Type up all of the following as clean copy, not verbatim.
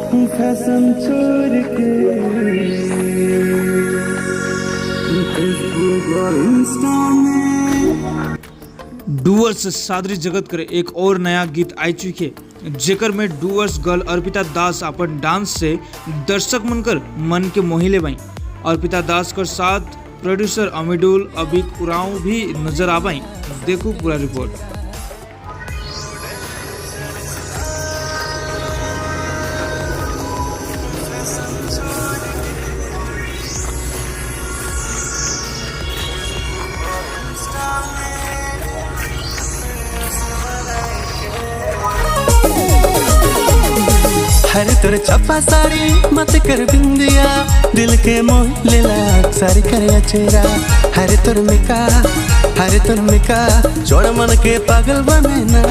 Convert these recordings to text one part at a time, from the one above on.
फैशन छोड़ के फेसबुक और इंस्टा में। डुअर्स सादरी जगत कर एक और नया गीत आई चुके है, जेकर में डुअर्स गर्ल अर्पिता दास अपन डांस से दर्शक मनकर मन के मोहि ले बाई। अर्पिता दास कर साथ प्रोड्यूसर अमिडुल अभिक उरांव भी नजर आबाई। देखो पूरा रिपोर्ट। हर तोर छपा साड़ी मत कर बिंदिया, दिल के मोह लेला सारी करे चेहरा। हर तोर मिका, हर तोर मिका, छोड़ मन के पागल बने ना।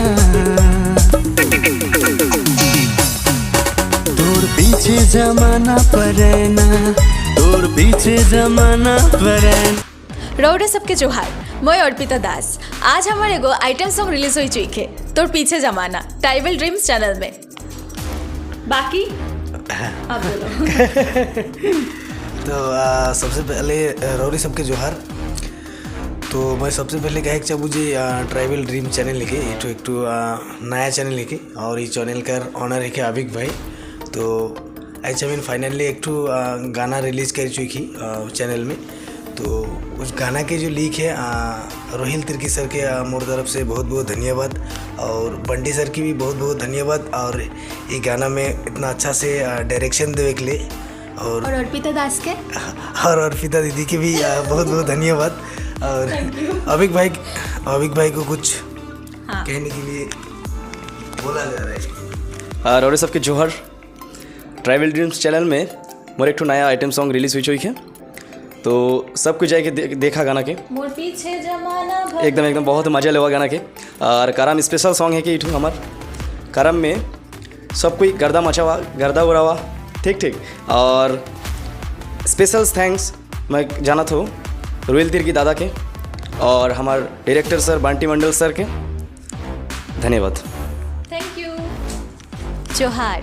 तोर पीछे जमाना परेना, तोर पीछे जमाना परेना। रौरे सबके जोहार, मैं अर्पिता दास। आज हमारे एगो आइटम सॉन्ग रिलीज हुई चुकी है, तोर पीछे जमाना, ट्राइबल ड्रीम्स चैनल में। बाकी आप बोलो। तो सबसे पहले रौरी सबके जोहार। तो मैं सबसे पहले कहे चाहूँ जी ट्राइबल ड्रीम चैनल लिखे, एक तो नया चैनल लिखे और ये चैनल का ऑनर है अभिक भाई। तो ऐसे मीन फाइनली एक तो गाना रिलीज कर चुकी चैनल में। तो उस गाना के जो लीक है रोहिल तिर्की सर के मोर तरफ से बहुत बहुत धन्यवाद और बंटी सर की भी बहुत बहुत धन्यवाद और ये गाना में इतना अच्छा से डायरेक्शन देवे के लिए और अर्पिता दास के और अर्पिता दीदी के भी बहुत बहुत धन्यवाद। और अभिक भाई को कुछ कहने के लिए बोला जा रहा है। और और सबके जोहर। ट्राइबल ड्रीम्स चैनल में मोर एक ठो नया आइटम सॉन्ग रिलीज हुई चुकी है, तो सब कुछ जाके देखा गाना के। मोर पीछे जमाना भर। एकदम एकदम बहुत मजा लेवा गाना के। और करम स्पेशल सॉन्ग है कि इठू हमार करम में सब कोई गर्दा मचावा, गर्दा उड़ावा, ठीक ठीक। और स्पेशल थैंक्स मैं जाना था रोहिल तिर्की दादा के और हमार डायरेक्टर सर बांटी मंडल सर के धन्यवाद। थैंक यू, जोहार।